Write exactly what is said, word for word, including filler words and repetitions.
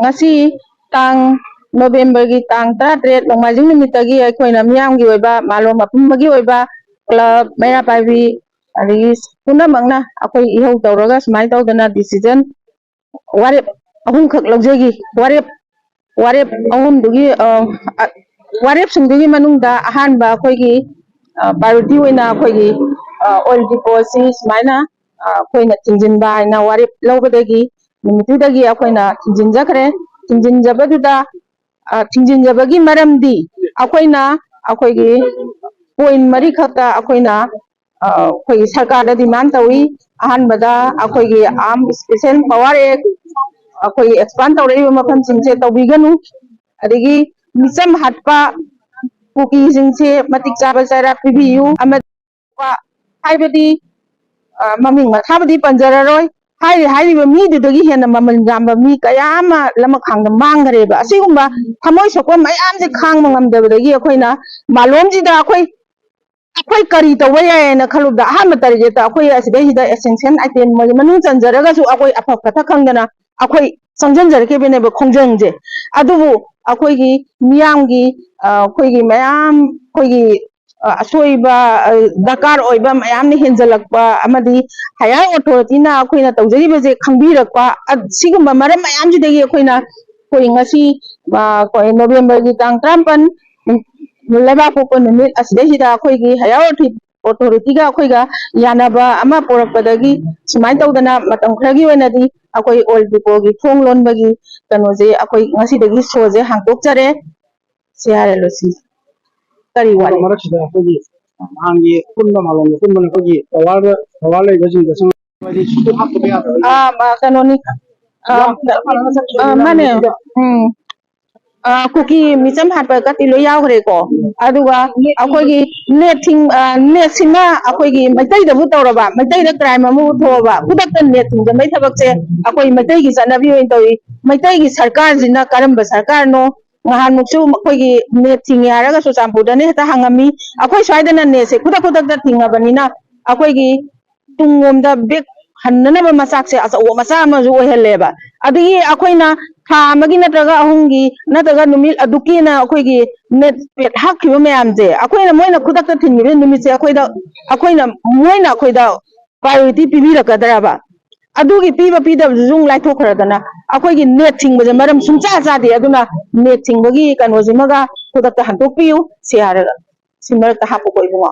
ꯉꯁꯤ ꯇꯥꯡ, ꯅꯣꯕꯦꯝꯕꯔꯒꯤ ꯇꯥꯡ ꯇꯔꯥꯇꯔꯦꯠ, ꯅꯣꯡꯃꯥꯏꯖꯤꯡ ꯅꯨꯃꯤꯠꯇꯒꯤ ꯑꯩꯈꯣꯏꯅ ꯃꯤꯌꯥꯝꯒꯤ ꯑꯣꯏꯕ, ꯃꯥꯂꯣꯝ ꯑꯄꯨꯝꯕꯒꯤ ꯑꯣꯏꯕ club, ꯃꯩꯔꯥ ꯄꯥꯏꯕꯤ, ꯑꯗꯒꯤ ꯄꯨꯝꯅꯃꯛꯅ ꯑꯩꯈꯣꯏ ꯏꯍꯧ ꯇꯧꯔꯒ ꯁꯨꯃꯥꯏꯅ ꯇꯧꯗꯅ decision, ꯋꯥꯔꯦꯞ ꯑꯍꯨꯝꯈꯛ ꯂꯧꯖꯈꯤ꯫ ꯋꯥꯔꯦꯞ, ꯋꯥꯔꯦꯞ ꯑꯍꯨꯝꯗꯨꯒꯤ, ꯑ, ꯑ, ꯋꯥꯔꯦꯞꯁꯤꯡꯗꯨꯒꯤ ꯃꯅꯨꯡꯗ ꯑꯍꯥꯟꯕ ꯑꯩꯈꯣꯏꯒꯤ, ꯑ, priority ꯑꯣꯏꯅ ꯑꯩꯈꯣꯏꯒꯤ, ꯑ, oil depot ꯑꯁꯤ ꯁꯨꯃꯥꯏꯅ, ꯑ, ꯑꯩꯈꯣꯏꯅ ꯊꯤꯡꯖꯤꯟꯕ ꯍꯥꯏꯅ ꯋꯥꯔꯦꯞ ꯂꯧꯕꯗꯒꯤ ꯅꯨꯃꯤꯠꯇꯨꯗꯒꯤ ꯑꯩꯈꯣꯏꯅ ꯊꯤꯡꯖꯤꯟꯖꯈ꯭ꯔꯦ꯫ ꯊꯤꯡꯖꯤꯟꯖꯕꯗꯨꯗ, ꯑ, ꯊꯤꯡꯖꯤꯟꯖꯕꯒꯤ ꯃꯔꯝꯗꯤ ꯑꯩꯈꯣꯏꯅ ꯑꯩꯈꯣꯏꯒꯤ point ꯃꯔꯤꯈꯛꯇ ꯑꯩꯈꯣꯏꯅ, ꯑ, ꯑꯩꯈꯣꯏꯒꯤ ꯁꯔꯀꯥꯔꯗ demand ꯇꯧꯏ꯫ ꯑꯍꯥꯟꯕꯗ ꯑꯩꯈꯣꯏꯒꯤ Armed Special Power Act ꯑꯩꯈꯣꯏꯒꯤ expand ꯇꯧꯔꯛꯏꯕ ꯃꯐꯝꯁꯤꯡꯁꯦ ꯇꯧꯕꯤꯒꯅꯨ, ꯑꯗꯒꯤ ꯃꯤꯆꯝ ꯍꯥꯠꯄ ꯀꯨꯀꯤꯁꯤꯡꯁꯦ ꯃꯇꯤꯛ ꯆꯥꯕ ꯆꯩꯔꯥꯛ ꯄꯤꯕꯤꯌꯨ, ꯑꯃꯗꯤ ꯍꯥꯏꯕꯗꯤ, ꯑ, ꯃꯃꯤꯡ ꯃꯊꯥꯕꯨꯗꯤ ꯄꯟꯖꯔꯔꯣꯏ, ꯍꯥꯏꯔꯤ ꯍꯥꯏꯔꯤꯕ ꯃꯤꯗꯨꯗꯒꯤ ꯍꯦꯟꯅ ꯃꯃꯜ ꯌꯥꯝꯕ ꯃꯤ ꯀꯌꯥ ꯑꯃ ꯂꯃꯈꯥꯡꯗ ꯃꯥꯡꯈ꯭ꯔꯦꯕ꯫ ꯑꯁꯤꯒꯨꯝꯕ ꯊꯃꯣꯏ ꯁꯣꯛꯄ ꯃꯌꯥꯝꯁꯦ ꯈꯥꯡꯕ ꯉꯝꯗꯕꯗꯒꯤ ꯑꯩꯈꯣꯏꯅ ꯃꯥꯂꯣꯝꯁꯤꯗ ꯑꯩꯈꯣꯏ, ꯑꯩꯈꯣꯏ ꯀꯔꯤ ꯇꯧꯕ ꯌꯥꯏꯅ ꯈꯜꯂꯨꯕꯗ, ꯑꯍꯥꯟꯕ ꯇꯥꯔꯒꯦꯠꯇ ꯑꯩꯈꯣꯏ ꯑꯁꯤꯗꯩꯁꯤꯗ essential item ꯃꯅꯨꯡ ꯆꯟꯖꯔꯒꯁꯨ ꯑꯩꯈꯣꯏ ꯑꯐ ꯐꯠꯇ ꯈꯪꯗꯅ ꯑꯩꯈꯣꯏ ꯆꯪꯁꯤꯟꯖꯔꯛꯈꯤꯕꯅꯦꯕ ꯈꯣꯡꯖꯪꯁꯦ꯫ ꯑꯗꯨꯕꯨ ꯑꯩꯈꯣꯏꯒꯤ ꯃꯤꯌꯥꯝꯒꯤ, ꯑ, ꯑꯩꯈꯣꯏꯒꯤ ꯃꯌꯥꯝ ꯑꯩꯈꯣꯏꯒꯤ, ꯑ, ꯑꯁꯣꯏꯕ, ꯑ, ꯗꯔꯀꯥꯔ ꯑꯣꯏꯕ ꯃꯌꯥꯝꯅ ꯍꯦꯟꯖꯜꯂꯛꯄ ꯑꯃꯗꯤ higher authority ꯅ ꯑꯩꯈꯣꯏꯅ ꯇꯧꯖꯔꯤꯕꯁꯦ ꯈꯪꯕꯤꯔꯛꯄ, ꯑ, ꯁꯤꯒꯨꯝꯕ ꯃꯔꯝ ꯃꯌꯥꯝꯁꯤꯗꯒꯤ ꯑꯩꯈꯣꯏꯅ, ꯑꯩꯈꯣꯏ ꯉꯁꯤ, ꯑ, ꯑꯩꯈꯣꯏ ꯅꯣꯕꯦꯝꯕꯔꯒꯤ ꯇꯥꯡ ꯇꯔꯥꯃꯥꯄꯟ, ꯎꯝ, ꯂꯩꯕꯥꯛꯄꯣꯛꯄ ꯅꯨꯃꯤꯠ ꯑꯁꯤꯗꯩꯁꯤꯗ ꯑꯩꯈꯣꯏꯒꯤ higher authority ꯒ ꯑꯩꯈꯣꯏꯒ ꯌꯥꯅꯕ ꯑꯃ ꯄꯨꯔꯛꯄꯗꯒꯤ ꯁꯨꯃꯥꯏꯅ ꯇꯧꯗꯅ ꯃꯇꯝ ꯈꯔꯒꯤ ꯑꯣꯏꯅꯗꯤ ꯑꯩꯈꯣꯏ oil depot ꯒꯤ ꯊꯣꯡ ꯂꯣꯟꯕꯒꯤ ꯀꯩꯅꯣꯁꯦ ꯑꯩꯈꯣꯏ ꯉꯁꯤꯗꯒꯤ show ꯁꯦ ꯍꯥꯡꯗꯣꯛꯆꯔꯦ꯫ ꯁꯤ ꯍꯥꯏꯔꯦ, ꯂꯣꯏꯁꯤꯟ꯫ ꯀꯔꯤ ꯋꯥꯠꯂꯤ? ꯃꯔꯛꯁꯤꯗ ꯑꯩꯈꯣꯏꯒꯤ ꯃꯥꯡꯒꯤ ꯑꯄꯨꯟꯕ ꯃꯥꯂꯣꯝꯒꯤ ꯑꯄꯨꯟꯕꯅ ꯑꯩꯈꯣꯏꯒꯤ power, power ꯂꯩꯕꯁꯤꯡꯗꯁꯨ ꯍꯥꯏꯗꯤ ꯁꯨꯛꯍꯥꯞ ꯍꯥꯞꯇꯕ ꯌꯥꯗꯕ꯫ ꯑꯥ, ꯃꯥ-, ꯀꯩꯅꯣꯅꯤ꯫ ꯑꯥ, ꯌꯥꯝ ꯐꯖꯅ ꯁꯛꯈꯤꯕ ꯑꯥ, ꯃꯥꯅꯦ꯫ ꯃꯌꯥꯝꯁꯤꯗ ꯎꯝ꯫ ꯑꯥ, ꯀꯨꯀꯤ ꯃꯤꯆꯝ ꯍꯥꯠꯄ ꯀꯠꯇꯤ ꯂꯣꯏ ꯌꯥꯎꯈ꯭ꯔꯦꯀꯣ꯫ ꯑꯗꯨꯒ ꯑꯩꯈꯣꯏꯒꯤ ꯅꯦꯠ ꯊꯤꯡ-, ꯑꯥ, ꯅꯦꯠꯁꯤꯃ ꯑꯩꯈꯣꯏꯒꯤ ꯃꯩꯇꯩꯗꯕꯨ ꯇꯧꯔꯕ, ꯃꯩꯇꯩꯗ crime ꯑꯃꯕꯨ ꯊꯣꯛꯑꯕ, ꯈꯨꯗꯛꯇ ꯅꯦꯠ ꯊꯤꯡꯖꯤꯟꯕꯩ ꯊꯕꯛꯁꯦ ꯑꯩꯈꯣꯏ ꯃꯩꯇꯩꯒꯤ ꯆꯠꯅꯕꯤ ꯑꯣꯏꯅ ꯇꯧꯏ꯫ ꯃꯩꯇꯩꯒꯤ ꯁꯔꯀꯥꯔꯁꯤꯅ ꯀꯔꯝꯕ ꯁꯔꯀꯥꯔꯅꯣ? ꯉꯍꯥꯟꯃꯨꯛꯁꯨ ꯑꯩꯈꯣꯏꯒꯤ ꯅꯦꯠ ꯊꯤꯡꯉꯦ ꯍꯥꯏꯔꯒ ꯆꯨꯔꯆꯥꯟꯄꯨꯔꯗꯅ ꯍꯦꯛꯇ ꯍꯥꯡꯉꯝꯃꯤ꯫ ꯑꯩꯈꯣꯏ ꯁ꯭ꯋꯥꯏꯗꯅ ꯅꯦꯠꯁꯦ ꯈꯨꯗꯛ ꯈꯨꯗꯛꯇ ꯊꯤꯡꯉꯕꯅꯤꯅ ꯑꯩꯈꯣꯏꯒꯤ ꯇꯨꯡꯂꯣꯝꯗ ꯕꯦꯛ ꯍꯟꯅꯅꯕ ꯃꯆꯥꯛꯁꯦ ꯑꯆꯧꯕ ꯃꯆꯥ ꯑꯃꯁꯨ ꯑꯣꯏꯍꯜꯂꯦꯕ꯫ ꯑꯗꯒꯤ ꯑꯩꯈꯣꯏꯅ ꯊꯥ ꯑꯃꯒꯤ ꯅꯠꯇ꯭ꯔꯒ ꯑꯍꯨꯝꯒꯤ ꯅꯠꯇ꯭ꯔꯒ ꯅꯨꯃꯤꯠ ꯑꯗꯨꯛꯀꯤꯅ ꯑꯩꯈꯣꯏꯒꯤ ꯅꯦꯠ ꯄꯦꯛ ꯍꯥꯞꯈꯤꯕ ꯃꯌꯥꯝꯁꯦ ꯑꯩꯈꯣꯏꯅ, ꯃꯣꯏꯅ ꯈꯨꯗꯛꯇ ꯊꯤꯟꯈꯤꯕ ꯅꯨꯃꯤꯠꯁꯦ ꯑꯩꯈꯣꯏꯗ, ꯑꯩꯈꯣꯏꯅ, ꯃꯣꯏꯅ ꯑꯩꯈꯣꯏꯗ ꯄ꯭ꯔꯥꯏꯌꯣꯔꯤꯇꯤ ꯄꯤꯕꯤꯔꯛꯀꯗ꯭ꯔꯕ? ꯑꯗꯨꯒꯤ ꯄꯤꯕ ꯄꯤꯗꯕꯗꯨꯁꯨ ꯑꯃꯨꯛ ꯂꯥꯏꯊꯣꯛꯈ꯭ꯔꯗꯅ ꯑꯩꯈꯣꯏꯒꯤ ꯅꯦꯠ ꯊꯤꯡꯕꯁꯦ ꯃꯔꯝ ꯁꯨꯡꯆꯥ ꯆꯥꯗꯦ꯫ ꯑꯗꯨꯅ ꯅꯦꯠ ꯊꯤꯡꯕꯒꯤ ꯀꯩꯅꯣꯁꯤꯃꯒ ꯈꯨꯗꯛꯇ ꯍꯟꯗꯣꯛꯄꯤꯌꯨ꯫ ꯁꯤ ꯍꯥꯏꯔꯒ ꯁꯤ ꯃꯔꯛꯇ ꯍꯥꯞꯄꯨꯀꯣ ꯏꯕꯨꯡꯉꯣ꯫